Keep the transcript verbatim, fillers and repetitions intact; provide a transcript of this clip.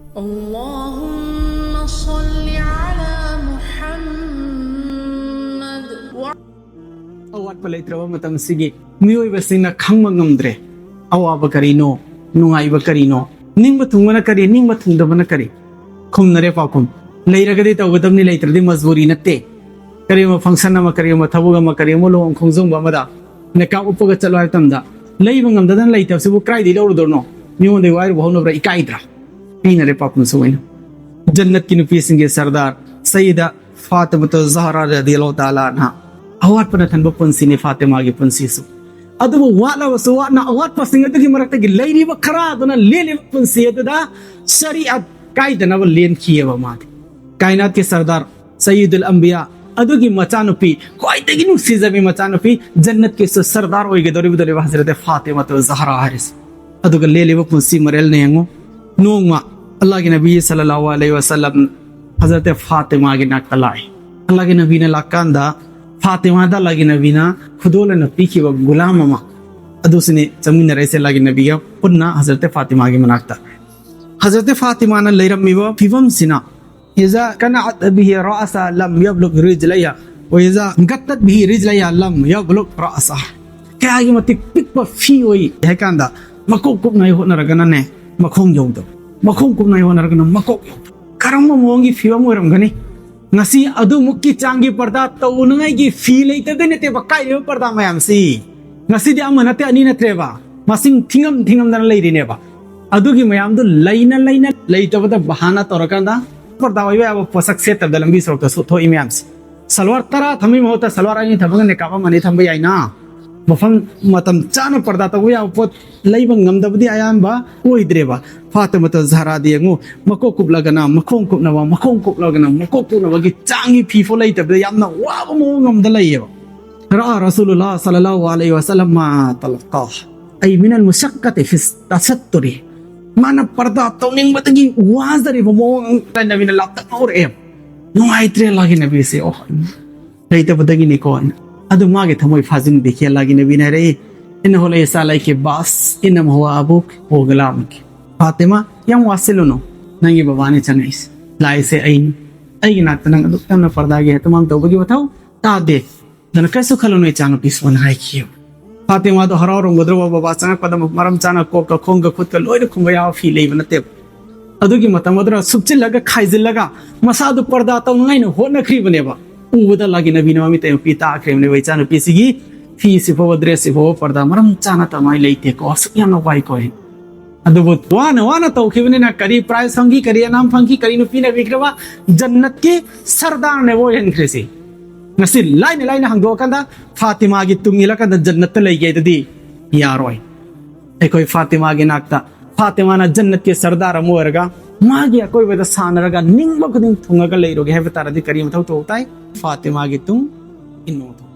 اللهم صل على محمد و- ꯑꯋꯥꯠꯄ ꯂꯩꯇ꯭ꯔꯕ ꯃꯇꯝꯁꯤꯒꯤ ꯃꯤꯑꯣꯏꯕꯁꯤꯡꯅ ꯈꯪꯕ ꯉꯝꯗ꯭ꯔꯦ꯫ ꯑꯋꯥꯕ ꯀꯔꯤꯅꯣ? ꯅꯨꯡꯉꯥꯏꯕ ꯀꯔꯤꯅꯣ? ꯅꯤꯡꯕ ꯊꯨꯡꯕꯅ ꯀꯔꯤ? ꯅꯤꯡꯕ ꯊꯨꯡꯗꯕꯅ ꯀꯔꯤ? ꯈꯨꯝꯅꯔꯦ ꯄꯥꯎꯈꯨꯝ: ꯂꯩꯔꯒꯗꯤ ꯇꯧꯒꯗꯕꯅꯤ, ꯂꯩꯇ꯭ꯔꯗꯤ ꯃꯖꯕꯨꯔꯤ ꯅꯠꯇꯦ꯫ ꯀꯔꯤꯒꯨꯝꯕ function ꯑꯃ, ꯀꯔꯤꯒꯨꯝꯕ ꯊꯕꯛ ꯑꯃ, ꯀꯔꯤꯒꯨꯝꯕ ꯂꯨꯍꯣꯡ ꯈꯣꯡꯗꯣꯡꯕ ꯑꯃꯗ ꯅꯤꯀꯥꯞ ꯎꯞꯄꯒ ꯆꯠꯂꯣ ꯍꯥꯏꯕ ꯃꯇꯝꯗ, ꯂꯩꯕ ꯉꯝꯗꯗꯅ ꯂꯩꯇꯕꯁꯤꯕꯨ ꯀꯗꯥꯏꯗꯒꯤ ꯂꯧꯔꯨꯗꯣꯏꯅꯣ? ꯃꯤꯉꯣꯟꯗꯒꯤ ꯋꯥꯏꯔꯨꯕ ꯍꯧꯅꯕ꯭ꯔꯥ? ꯏꯀꯥꯏꯗ꯭ꯔꯥ? ꯄꯤꯅꯔꯦ ꯄꯥꯎꯈꯨꯝꯁꯨ ꯑꯣꯏꯅ꯫ ꯖꯟꯅꯠꯀꯤ ꯅꯨꯄꯤꯁꯤꯡꯒꯤ ꯁꯔꯗꯥꯔ ꯁꯌꯤꯗ ꯐꯥꯇꯤꯃꯥꯇꯨ ꯖꯍꯔꯥ ꯔꯗꯤꯌꯜꯂꯥꯍꯨ ꯇꯥꯂꯥ ꯑꯟꯍꯥ꯫ ꯑꯋꯥꯠꯄꯅ ꯊꯟꯕ ꯄꯨꯟꯁꯤꯅꯤ ꯐꯥꯇꯤꯃꯥꯒꯤ ꯄꯨꯟꯁꯤꯁꯨ꯫ ꯑꯗꯨꯕꯨ ꯋꯥꯠꯂꯕꯁꯨ ꯋꯥꯠꯅ, ꯑꯋꯥꯠꯄꯁꯤꯡ ꯑꯗꯨꯒꯤ ꯃꯔꯛꯇꯒꯤ ꯂꯩꯔꯤꯕ ꯈꯔ ꯑꯗꯨꯅ ꯂꯦꯜꯂꯤꯕ ꯄꯨꯟꯁꯤ ꯑꯗꯨꯗ ꯁꯔꯤꯌꯠ ꯀꯥꯏꯗꯅꯕ ꯂꯦꯟꯈꯤꯑꯕ ꯃꯥꯗꯤ꯫ ꯀꯥꯏꯅꯥꯠꯀꯤ ꯁꯔꯗꯥꯔ ꯁꯌꯤꯗꯨꯜ ꯑꯝꯕꯤꯌꯥ ꯑꯗꯨꯒꯤ ꯃꯆꯥꯅꯨꯄꯤ, ꯈ꯭ꯋꯥꯏꯗꯒꯤ ꯅꯨꯡꯁꯤꯖꯕꯤ ꯃꯆꯥꯅꯨꯄꯤ, ꯖꯟꯅꯠꯀꯤꯁꯨ ꯁꯔꯗꯥꯔ ꯑꯣꯏꯒꯗꯧꯔꯤꯕꯗꯨꯅꯦꯕ ꯍꯖꯔꯠ ꯐꯥꯇꯤꯃꯥꯇꯨ ꯖꯍꯔꯥ ꯍꯥꯏꯔꯤꯁꯦ꯫ ꯑꯗꯨꯒ ꯂꯦꯜꯂꯤꯕ ꯄꯨꯟꯁꯤ ꯃꯔꯦꯜꯅ ꯌꯦꯡꯉꯨ꯫ ꯅꯣꯡꯃ ꯑꯜꯂꯥꯍꯒꯤ ꯅꯕꯤ ꯁꯜꯂꯜꯂꯥꯍꯨ ꯑꯂꯩꯍꯤ ꯋꯁꯜꯂꯝ ꯍꯖꯔꯠ ꯐꯥꯇꯤꯃꯥꯒꯤ ꯅꯥꯛꯇ ꯂꯥꯛꯑꯦ꯫ ꯑꯜꯂꯥꯍꯒꯤ ꯅꯕꯤꯅ ꯂꯥꯛꯀꯥꯟꯗ ꯐꯥꯇꯤꯃꯥꯗ ꯑꯜꯂꯥꯍꯒꯤ ꯅꯕꯤꯅ ꯈꯨꯗꯣꯜ ꯑꯣꯏꯅ ꯄꯤꯈꯤꯕ ꯒꯨꯂꯥꯝ ꯑꯃ, ꯑꯗꯨꯁꯤꯅꯤ ꯆꯪꯃꯤꯟꯅꯔꯛꯏꯁꯦ ꯑꯜꯂꯥꯍꯒꯤ ꯅꯕꯤꯒ ꯄꯨꯟꯅ ꯍꯖꯔꯠ ꯐꯥꯇꯤꯃꯥꯒꯤ ꯃꯅꯥꯛꯇ꯫ ꯍꯖꯔꯠ ꯐꯥꯇꯤꯃꯥꯅ ꯂꯩꯔꯝꯃꯤꯕ ꯐꯤꯕꯝꯁꯤꯅ, "إذا قنعت به رأسها لم يبلغ رجليها، وإذا غطت به رجليها لم يبلغ رأسها." ꯀꯌꯥꯒꯤ ꯃꯇꯤꯛ ꯄꯤꯛꯄ ꯐꯤ ꯑꯣꯏ ꯍꯥꯏ ꯀꯥꯟꯗ, ꯃꯀꯣꯛ ꯀꯨꯞꯅ ꯍꯣꯠꯅꯔꯒꯅꯅꯦ, ꯃꯈꯣꯡ ꯌꯧꯗꯕ, ꯃꯈꯣꯡ ꯀꯨꯞꯅ ꯍꯣꯠꯅꯔꯒꯅ ꯃꯀꯣꯛ ꯌꯧꯗꯕ꯫ ꯀꯔꯝꯕ ꯃꯑꯣꯡꯒꯤ ꯐꯤꯕꯝ ꯑꯣꯏꯔꯝꯒꯅꯤ? ꯉꯁꯤ ꯑꯗꯨꯃꯨꯛꯀꯤ ꯆꯥꯡꯒꯤ ꯄꯔꯗꯥ ꯇꯧꯅꯉꯥꯏꯒꯤ ꯐꯤ ꯂꯩꯇꯕꯗꯩ ꯅꯠꯇꯦꯕ ꯀꯥꯏꯔꯤꯕ ꯄꯔꯗꯥ ꯃꯌꯥꯝꯁꯤ꯫ ꯉꯁꯤꯗꯤ ꯑꯃ ꯅꯠꯇꯦ, ꯑꯅꯤ ꯅꯠꯇ꯭ꯔꯦꯕ, ꯃꯁꯤꯡ ꯊꯤꯉꯝ ꯊꯤꯉꯝꯗꯅ ꯂꯩꯔꯤꯅꯦꯕ꯫ ꯑꯗꯨꯒꯤ ꯃꯌꯥꯝꯗꯨ ꯂꯩꯅ ꯂꯩꯅ ꯂꯩꯇꯕꯗ ꯕꯍꯥꯅꯥ ꯇꯧꯔꯀꯥꯟꯗ ꯄꯔꯗꯥ ꯑꯣꯏꯕ ꯌꯥꯕ ꯄꯣꯠꯁꯛ ꯁꯦꯠꯇꯕꯗ ꯂꯝꯕꯤ ꯁꯣꯔꯣꯛꯇ ꯁꯣ-, ꯊꯣꯛꯏ ꯃꯌꯥꯝꯁꯦ꯫ ꯁꯜꯋꯥꯔ ꯇꯔꯥ ꯊꯝꯕꯒꯤ ꯃꯍꯨꯠꯇ ꯁꯜꯋꯥꯔ ꯑꯅꯤ ꯊꯝꯃꯒ ꯅꯤꯀꯥꯞ ꯑꯃ ꯑꯅꯤ ꯊꯝꯕ ꯌꯥꯏꯅ꯫ ꯃꯐꯝ ꯃꯇꯝ ꯆꯥꯅ ꯄꯔꯗꯥ ꯇꯧꯕ ꯌꯥꯕ ꯄꯣꯠ ꯂꯩꯕ ꯉꯝꯗꯕꯗꯤ ꯑꯌꯥꯝꯕ ꯑꯣꯏꯗ꯭ꯔꯦꯕ꯫ ꯐꯥꯇꯤꯃꯥꯇꯨ ꯖꯍꯔꯥꯗꯤ ꯌꯦꯡꯉꯨ, ꯃꯀꯣꯛ ꯀꯨꯞꯂꯒꯅ ꯃꯈꯣꯡ ꯀꯨꯞꯅꯕ, ꯃꯈꯣꯡ ꯀꯨꯞꯂꯒꯅ ꯃꯀꯣꯛ ꯀꯨꯞꯅꯕꯒꯤ ꯆꯥꯡꯒꯤ ꯐꯤꯐꯥꯎ ꯂꯩꯇꯕꯗ ꯌꯥꯝꯅ ꯋꯥꯕ ꯃꯑꯣꯡ ꯑꯃꯗ ꯂꯩꯌꯦꯕ꯫ رأى رسول الله صلى الله عليه وسلم ما تلقاه، أي من المشقة في التستر. ꯃꯥꯅ ꯄꯔꯗꯥ ꯇꯧꯅꯤꯡꯕꯗꯒꯤ ꯋꯥꯖꯔꯤꯕ ꯃꯑꯣꯡ ꯅꯕꯤꯅ ꯂꯥꯞꯇꯛꯅ ꯎꯔꯛꯑꯦ꯫ ꯅꯨꯡꯉꯥꯏꯇ꯭ꯔꯦ ꯑꯜꯂꯥꯍꯒꯤ ꯅꯕꯤꯁꯦ꯫ ꯑꯣ, ꯂꯩꯇꯕꯗꯒꯤꯅꯤꯀꯣ꯫ ꯑꯗꯨ ꯃꯥꯒꯤ ꯊꯃꯣꯏ ꯐꯥꯖꯤꯟꯕꯤꯈꯤ꯫ ꯑꯜꯂꯥꯍꯒꯤ ꯅꯕꯤꯅ ꯍꯥꯏꯔꯛꯏ, "إنه ليس عليك بأس، إنما هو أبوك وغلامك." ꯐꯥꯇꯤꯃꯥ, ꯌꯥꯝ ꯋꯥꯁꯤꯜꯂꯨꯅꯨ꯫ ꯅꯪꯒꯤ ꯕꯕꯥꯅꯤ ꯆꯪꯉꯛꯏꯁꯦ, ꯂꯥꯛꯏꯁꯦ ꯑꯩꯅꯤ꯫ ꯑꯩꯒꯤ ꯅꯥꯛꯇ ꯅꯪ ꯑꯗꯨꯛ ꯌꯥꯝꯅ ꯄꯔꯗꯥꯒꯤ ꯑꯍꯇꯃꯥꯝ ꯇꯧꯕꯒꯤ ꯃꯊꯧ ꯇꯥꯗꯦ꯫ ꯑꯗꯨꯅ ꯀꯩꯁꯨ ꯈꯜꯂꯨꯅꯨ ꯏꯆꯥꯅꯨꯄꯤꯁꯨꯅ ꯍꯥꯏꯈꯤꯌꯨ꯫ ꯐꯥꯇꯤꯃꯥꯗꯣ ꯍꯔꯥꯎꯔꯝꯒꯗ꯭ꯔꯕ, ꯕꯕꯥ ꯆꯪꯉꯛꯄꯗ ꯃꯔꯝ ꯆꯥꯅ ꯀꯣꯛꯀ ꯈꯣꯡꯒ ꯈꯨꯠꯀ ꯂꯣꯏꯅ ꯈꯨꯝꯕ ꯌꯥꯕ ꯐꯤ ꯂꯩꯕ ꯅꯠꯇꯦꯕ꯫ ꯑꯗꯨꯒꯤ ꯃꯇꯝ ꯑꯗꯨꯗ ꯁꯨꯞꯆꯤꯜꯂꯒ ꯈꯥꯏꯖꯤꯜꯂꯒ ꯃꯁꯥꯗꯨ ꯄꯔꯗꯥ ꯇꯧꯅꯉꯥꯏꯅ ꯍꯣꯠꯅꯈ꯭ꯔꯤꯕꯅꯦꯕ꯫ ꯎꯕꯗ ꯂꯥꯒꯤ ꯅꯕꯤꯅ ꯃꯃꯤꯠꯇ ꯃꯄꯤ ꯇꯥꯈ꯭ꯔꯤꯕꯅꯦꯕ, "ꯏꯆꯥꯅꯨꯄꯤꯁꯤꯒꯤ ꯐꯤꯁꯤ ꯐꯥꯎꯕ, ꯗ꯭ꯔꯦꯁꯁꯤ ꯐꯥꯎꯕ ꯄꯔꯗꯥ ꯃꯔꯝ ꯆꯥꯅ ꯇꯧꯅꯉꯥꯏ ꯂꯩꯇꯦꯀꯣ, ꯑꯁꯨꯛ ꯌꯥꯝꯅ ꯋꯥꯏꯀꯣ" ꯍꯥꯏꯅ꯫ ꯑꯗꯨꯕꯨ ꯋꯥꯅ ꯋꯥꯅ ꯇꯧꯈꯤꯕꯅꯤꯅ ꯀꯔꯤ ꯄ꯭ꯔꯥꯏꯖ ꯐꯪꯈꯤ, ꯀꯔꯤ ꯑꯅꯥꯝ ꯐꯪꯈꯤ, ꯀꯔꯤ ꯅꯨꯄꯤꯅ ꯄꯤꯈ꯭ꯔꯕ? ꯖꯟꯅꯠꯀꯤ ꯁꯔꯗꯥꯔꯅꯦꯕ ꯑꯣꯏꯍꯟꯈ꯭ꯔꯤꯁꯤ꯫ ꯉꯁꯤ ꯂꯥꯏꯅ ꯂꯥꯏꯅ ꯍꯥꯡꯗꯣꯛꯑꯀꯥꯟꯗ ꯐꯥꯇꯤꯃꯥꯒꯤ ꯇꯨꯡ ꯏꯜꯂꯀꯥꯟꯗ ꯖꯟꯅꯠꯇ ꯂꯩꯒꯦ ꯍꯥꯏꯗꯨꯗꯤ ꯌꯥꯔꯣꯏ꯫ ꯑꯩꯈꯣꯏ ꯐꯥꯇꯤꯃꯥꯒꯤ ꯅꯥꯛꯇ, ꯐꯥꯇꯤꯃꯥꯅ ꯖꯟꯅꯠꯀꯤ ꯁꯔꯗꯥꯔ ꯑꯃ ꯑꯣꯏꯔꯒ ꯃꯥꯒꯤ ꯑꯀꯣꯏꯕꯗ ꯁꯥꯟꯅꯔꯒ ꯅꯤꯡꯕ ꯈꯨꯗꯤꯡ ꯊꯨꯡꯉꯒ ꯂꯩꯔꯨꯒꯦ ꯍꯥꯏꯕ ꯇꯥꯔꯗꯤ ꯀꯔꯤ ꯃꯊꯧ ꯇꯧ ꯇꯥꯏ? ꯐꯥꯇꯤꯃꯥꯒꯤ ꯇꯨꯡ ꯏꯟꯕ ꯃꯊꯧ꯫